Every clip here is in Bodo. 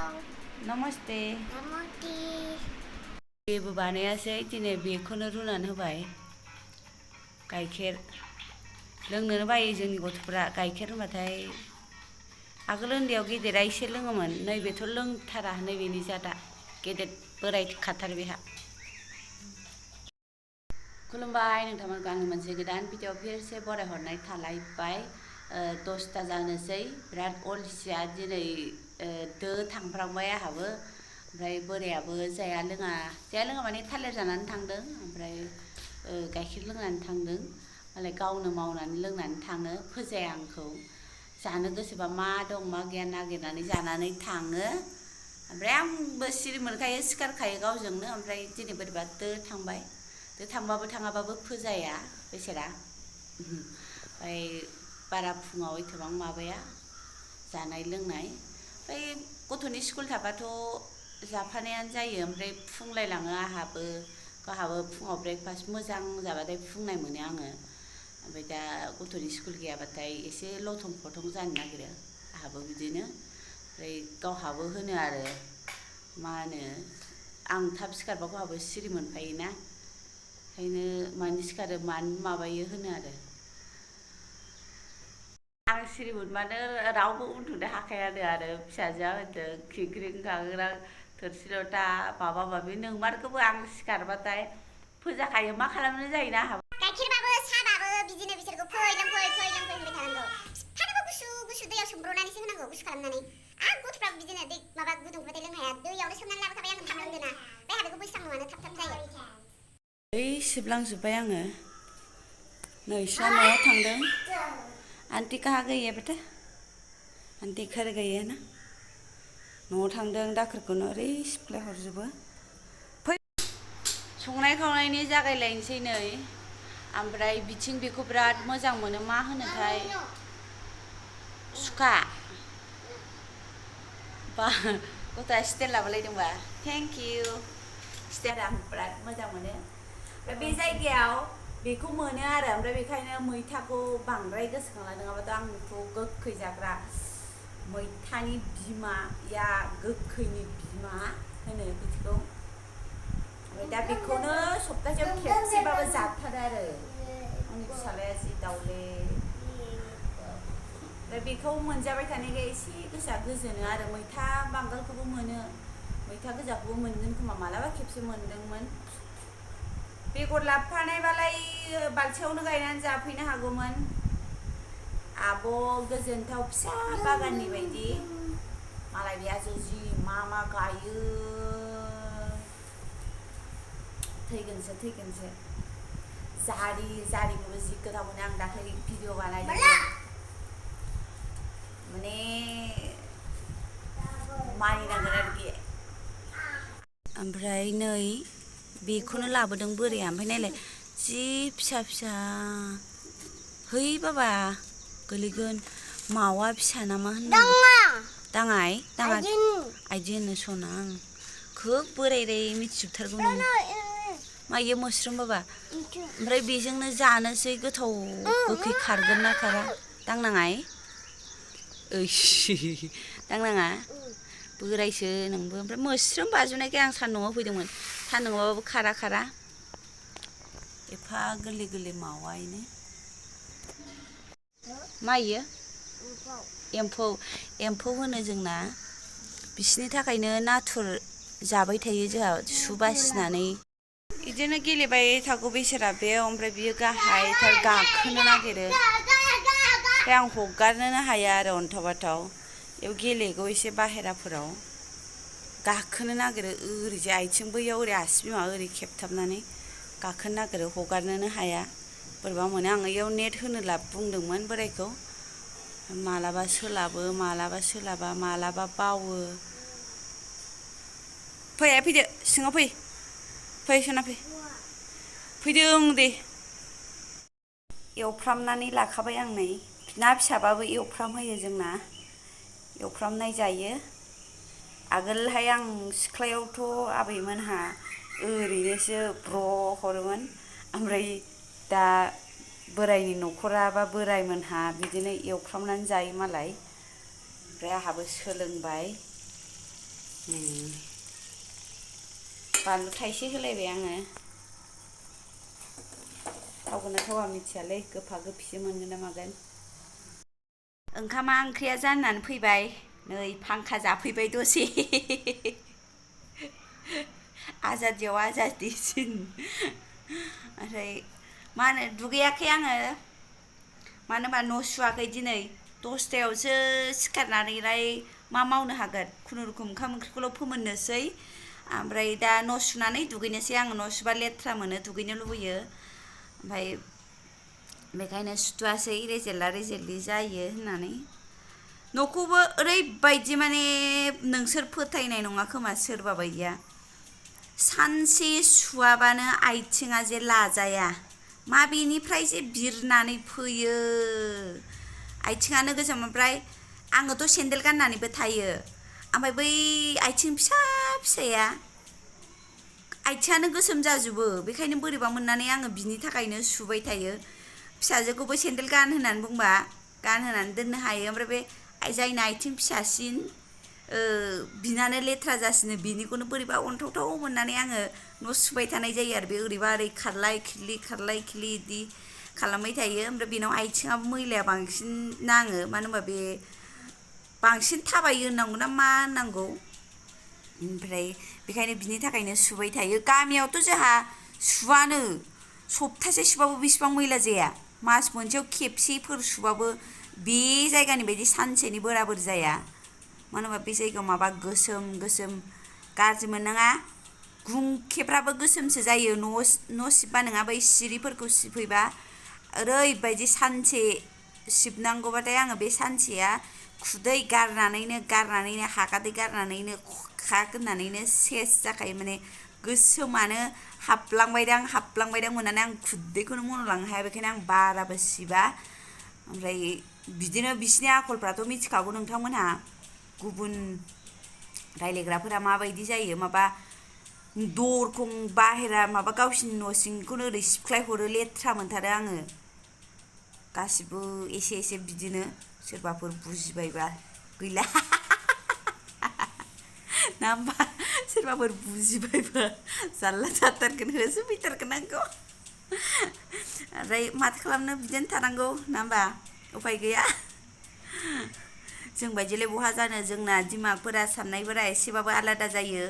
नमस्ते जेबो बानायासै दिनै बेखौनो रुनानै होबाय गाइखेर लोंनोनो बायो जोंनि गथ'फोरा गाइखेर होनबाथाय आगोल उन्दैयाव गेदेरा एसे लोङोमोन नैबेथ' लोंथारा नैबेनि जादा गेदेर बोराय खाथार बेहा खुलुमबाय नोंथांमोनखौ आंनि मोनसे गोदान भिडिअ फिरसे बरायहरनाय थालायबाय 10ता जानोसै बिराद अलसिया दिनै दो थांफ्रांबाय आंहाबो ओमफ्राय बोरायाबो जाया लोङा माने थालिर जानानै थांदों ओमफ्राय गाइखेर लोंनानै थांदों मालाय गावनो मावनानै लोंनानै थाङो फोजाया आंखौ जानो गोसोबा मा दं मा गैया नागिरनानै जानानै थाङो ओमफ्राय आंबो सिरि मोनखायो सिखारखायो गावजोंनो ओमफ्राय दिनै बोरैबा दो थांबाय दो थांबाबो थाङाबाबो फोजाया बेसेरा ओमफ्राय बारा फुङाव एथबां माबाया जानाय लोंनाय ओमफ्राय गथ'नि स्कुल थाबाथ' जाफानायानो जायो ओमफ्राय फुंलायलाङो गाहाबो फुङाव ब्रेकफास्ट मोजां जाबाथाय फुंनाय मोनो आङो ओमफ्राय दा गथ'नि स्कुल गैयाबाथाय एसे लथं फथं जानो नागिरो आहाबो बिदिनो ओमफ्राय गावहाबो होनो आरो मा होनो आं थाब सिखारबा गावहाबो सिरि मोनफायोना ओंखायनो मानो सिखारो मानो माबायो होनो आरो आं सिरि मोनबानो रावबो उन्दुनो हाखायानो आरो फिसाजोआ होनदों खिंख्रिं खांग्रां थोरसि लथा माबा माबि नोंमारगौबो आं सिखारबाथाय फोजाखायो मा खालामनो जायोना आंहा गाइखेरबाबो साहाबाबो बिदिनो बिसोरखौ फै लोंफै होनबाय थानांगौ साहाबो गुसु दैयाव सोमब्रनानैसो होनांगौ गुसु खालामनानै गथ'फ्राबो बिदिनो दै माबा गुदुंबाथाय लोंनो हाया दैयावनो सोमनानै लाबोखाबाय आं थाब लोंदोना बे बेखौ बैस्रांनुआनो थाब जायो ओइ सिबलांजोब्बाय आङो नै इस्रा न'आव थांदों आंटी कहाँ गई है बेटा आंटी घर गई है ना न'आव थांदों दाखोरखौनो ओरै सिफ्ले हरजोबो फै संनाय खावनायनि जागायलायनोसै नै ओमफ्राय बिथिं बेखौ बिराद मोजां मोनो मा होनोथाय सुखा बा गथ'आ स्टाइल लाबोलायदोंबा थेंक इउ स्टाइल आं बिराद मोजां मोनो बे जायगायाव बेखौ मोनो आरो ओमफ्राय बेखायनो मैथाखौ बांद्राय गोसोखांला नङाबाथ' आंथ' गोखै जाग्रा मैथानि बिमाया गोखैनि बिमा होनो बिदिखौ ओमफ्राय दा बेखौनो सप्तासेयाव खेबसेबाबो जाथारो आरो आंनि फिसालाया जि दाउले ओमफ्राय बेखौ मोनजाबाय थानायखाय एसे गोसोआ गोजोनो आरो मैथा बांगालखौबो मोनो मैथा गोजाखौबो मोनगोन खोमा मालाबा खेबसे मोनदोंमोन बेगर लाबोफानायबालाय बालथियावनो गायनानै जाफैनो हागौमोन आब' गोजोनथाव फिसा बागाननि बायदि मालाय बेहासो जि मा गायो थैगोनसो जारिखौबो जि गोथाव मोनो आं दाख्लै भिडिअ बानायदों माने मानिनांगोन आरोखि ओमफ्राय नै बेखौनो लाबोदों बोराया ओमफ्राय नायलाय जि फिसा है बाबा गोलैगोन मावा फिसा नामा होननांगौ दाङाय आइदि होनो सना आं खोब बोराय मिथिजोबथारगौ नों मायो मोस्रोम बाबा ओमफ्राय बेजोंनो जानोसै गोथाव गोखै खारगोन ना खारा दांनाङाय दांनाङा बोरायसो नोंबो ओमफ्राय मोस्रोम बाजुनायखाय आं सान्दुङाव फैदोंमोन सान्दुङावबाबो खारा एफा गोरलै मावायनो मायो एम्फौ होनो जोंना बिसोरनि थाखायनो नाथुर जाबाय थायो जोंहा सु बासिनानै बिदिनो गेलेबाय थागौ बेसेरा बे ओमफ्राय बियो गाहायथार गाखोनो नागिरो ओमफ्राय आं हगारनोनो हाया आरो अन्थाव बाथाव बेयाव गेलेगौ एसे बाहेराफोराव गाखोनो नागिरो ओरैजाय आथिं बैयाव ओरै आसि बिमा ओरै खेबथाबनानै गाखोनो नागिरो हगारनोनो हाया बोरैबा मोनो आं इयाव नेट होनो बुंदोंमोन बोरायखौ मालाबा सोलाबो मालाबा सोलाबा मालाबा बावो फैदो सिङाव फै सना फैदों दे एवफ्रामनानै लाखाबाय आं नै ना फिसाबाबो एवफ्राम होयो जोंना एवफ्रामनाय जायो आगोलहाय आं सिख्लायावथ' आबैमोनहा ओरैनोसो ब्र' हरोमोन ओमफ्राय दा बोरायनि न'खरा बा बोरायमोनहा बिदिनो एवफ्रामनानै जायो मालाय ओमफ्राय आंहाबो सोलोंबाय बानलु थाइसे होलायबाय आङो थावगोन ना थावा मिथियालै गोफा गोफिसो मोनगोन ना मागोन ओंखामा ओंख्रिया जाननानै फैबाय नै फांखा जाफैबाय दसे आजादियाव आजादिसिन ओमफ्राय मा होनो दुगैयाखै आङो मानो होनबा न' सुवाखै दिनै 10थायावसो सिखारनानैलाय मा मावनो हागोन खुनुरुखुम ओंखाम ओंख्रिखौल' फोमोननोसै ओमफ्राय दा न' सुनानै दुगैनोसै आङो न' सुबा लेथ्रा मोनो दुगैनो लुबैयो ओमफ्राय बेखायनो सुथुवासै रेजेला रेजेलि जायो होननानै न'खौबो ओरैबायदि माने नोंसोर फोथायनाय नङा खोमा सोरबा बायदिया सानसे सुवाबानो आथिङा जे लाजाया माबेनिफ्राय जे बिरनानै फैयो आथिङानो गोसोम ओमफ्राय आङोथ' सेन्देल गाननानैबो थायो ओमफ्राय बै आथिं फिसा फिसाया आथिङानो गोसोम जाजोबो बेखायनो बोरैबा मोननानै आङो बिनि थाखायनो सुबाय थायो फिसाजोखौबो सेन्देल गान होननानै बुंबा गानहोनानै दोननो हायो ओमफ्राय बे जायना आथिं फिसासिन बिनानो लेथ्रा जासिनो बिनिखौनो बोरैबा अनथावथाव मोननानै आङो न' सुबाय थानाय जायो आरो बे ओरैबा ओरै खारलाय खिरलि इदि खालामबाय थायो ओमफ्राय बेनाव आथिङाबो मैलाया बांसिन नाङो मानो होनबा बे बांसिन थाबायो होननांगौ ना मा होननांगौ ओमफ्राय बेखायनो बिनि थाखायनो सुबाय थायो गामियावथ' जोंहा सुवानो सप्तासे सुबाबो बेसिबां मैला जाया मास मोनसेयाव खेबसेफोर सुबाबो बे जायगानि बायदि सानसेनि बोराबोर जाया मानो होनबा बे जायगायाव माबा गोसोम गाज्रि मोननाङा गुंखेफ्राबो गोसोमसो जायो न' सिबबा नङा बै सिरिफोरखौ सिबहैबा ओरैबायदि सानसे सिबनांगौबाथाय आङो बे सानसेया खुदै गारनानैनो हागादै गारनानैनो खा होननानैनो सेस जाखायो माने गोसोमानो हाबलांबायदां मोननानै आं खुदैखौनो मन'लांनो हाया बेखायनो आं बाराबो सिबा ओमफ्राय बिदिनो बिसिनि आखलफ्राथ' मिथिखागौ नोंथांमोनहा गुबुन रायलायग्राफोरा माबायदि जायो माबा दरखं बाहेरा माबा गावसिनि न' सिंखौनो ओरै सिबख्लाय हरो लेथ्रा मोनथारो आङो गासिबो एसे बिदिनो सोरबाफोर बुजिबायबा गैला ना होमबा सोरबाफोर बुजिबायबा जारला जाथारगोन होसोफैथारगोन आंखौ ओमफ्राय माथो खालामनो बिदिनो थानांगौ ना होमबा उफाय गैया जों बायदिलाय बहा जानो जोंना दिमागफोरा साननायफोरा एसेबाबो आलादा जायो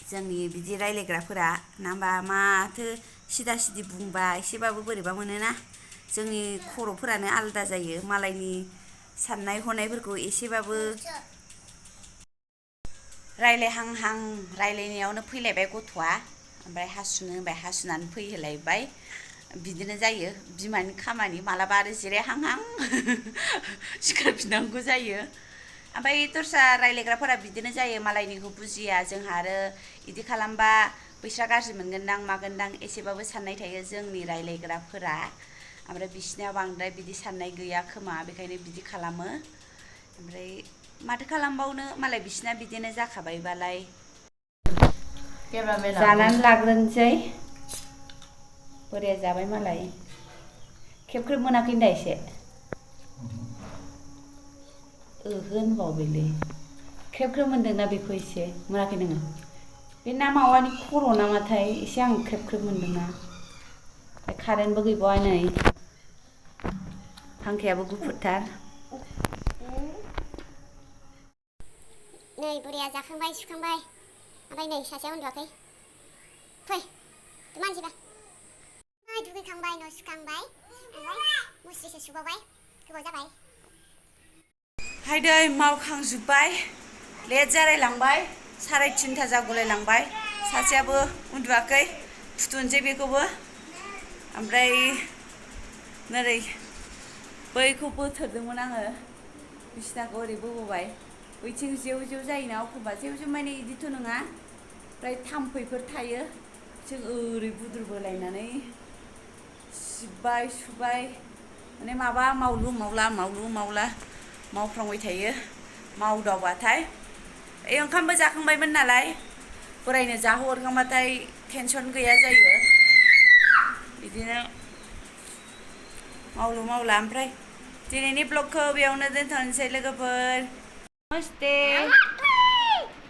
जोंनि बिदि रायलायग्राफोरा ना होमबा माथो सिदा सिदि बुंबा एसेबाबो बोरैबा मोनोना जोंनि खर'फोरानो आलादा जायो मालायनि साननाय हनायफोरखौ एसेबाबो रायलायहांहां रायलायनायावनो फैलायबाय गथ'आ ओमफ्राय हासुनो होनबाय हासुनानै फैहोलायबाय बिदिनो जायो बिमानि खामानि मालाबा आरो जिरायहांहां सिखारफिननांगौ जायो ओमफ्राय दस्रा रायलायग्राफोरा बिदिनो जायो मालायनिखौ बुजिया जोंहा आरो इदि खालामबा बैस्रा गाज्रि मोनगोनदां मागोनदां एसेबाबो साननाय थायो जोंनि रायलायग्राफोरा ओमफ्राय बिसिना बांद्राय बिदि साननाय गैया खोमा बेखायनो बिदि खालामो ओमफ्राय माथो खालामबावनो मालाय बिसिना बिदिनो जाखाबायबालाय जानानै लाग्रोनोसै बोराया जाबाय मालाय खेबख्रेब मोनाखै दा एसे होनबावबायलै ख्रेब मोनदोंना बेखौ एसे मोनाखै नोङो बे ना मावानि खर' नामाथाय एसे आं ख्रेब मोनदोंना कारेन्टबो गैबावा नै फांखायाबो गुफुरथार नै बुरैया जाखांबाय सुखांबाय ओमफ्राय नै सासेया उन्दुवाखै फै मानसिबा दुगैखांबाय न' सुखांबाय ओमफ्राय मुस्रिसो सुबावबाय गोबाव जाबाय हायदै मावखांजोब्बाय लेट जालायलांबाय 3:30 जागुलायलांबाय सासेयाबो उन्दुवाखै फुथुनोसै बेखौबो ओमफ्राय नोरै बैखौ बोथोरदोंमोन आङो बिसिनाखौ ओरै बोबाय बैथिं जेव जायोना एखमबा जेव माने इदिथ' नङा ओमफ्राय थाम्फैफोर थायो जों ओरै बुद्रुबोलायनानै सिबबाय सुबाय माने माबा मावलु मावला मावफ्रांबाय थायो मावदावबाथाय ओंखामबो जाखांबायमोन नालाय बोरायनो जाहोहरखांबाथाय टेनसन गैया जायो बिदिनो मावलु मावला ओमफ्राय दिनैनि ब्लगखौ बेयावनो दोनथ'नोसै लोगोफोर Namaste.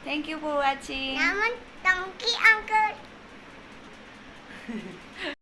Thank you for watching. Namun, tangki uncle.